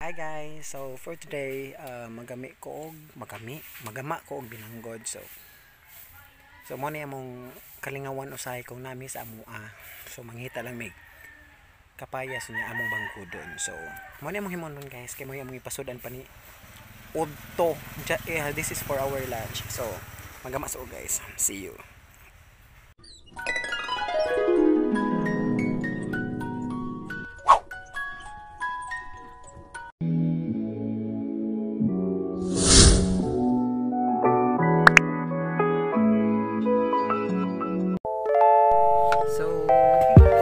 Hi guys, so for today, magama ko og binanggod. So mo ni among kalingawan usahay kung nami sa amoa. So mangita lang mig kapayas niya among bangkudon. So mo ni among himon guys, kay mo among ipasudan pa ni udto. This is for our lunch. So magama so guys. See you. So, magama.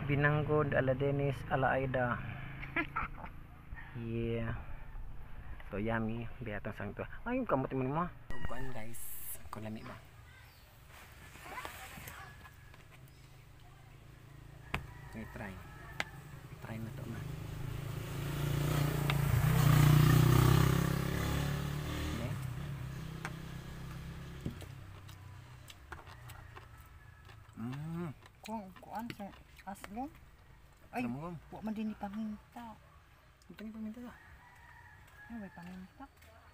Binanggod ala Dennis ala Aida. Yeah. So yummy, biatang sangto. Ay, kamot mo mo. Kuan guys, kung lami ba. Okay, try. Try na to ma. Okay. Kung kuan sa aslong. Ay, Ay, mo. wa man din ni paminta. Utang paminta ba? Ano may paminta?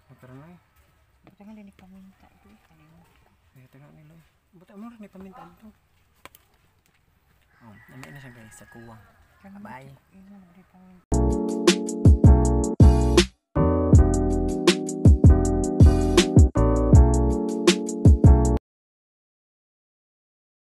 Magkaroon na eh. Buta nga din ni paminta ito eh. Kalimutan. Ay, taga nila. Buta mo rin ni paminta dito. Oh, nami na siya guys sa kuwang. Bye. Imo na din paminta.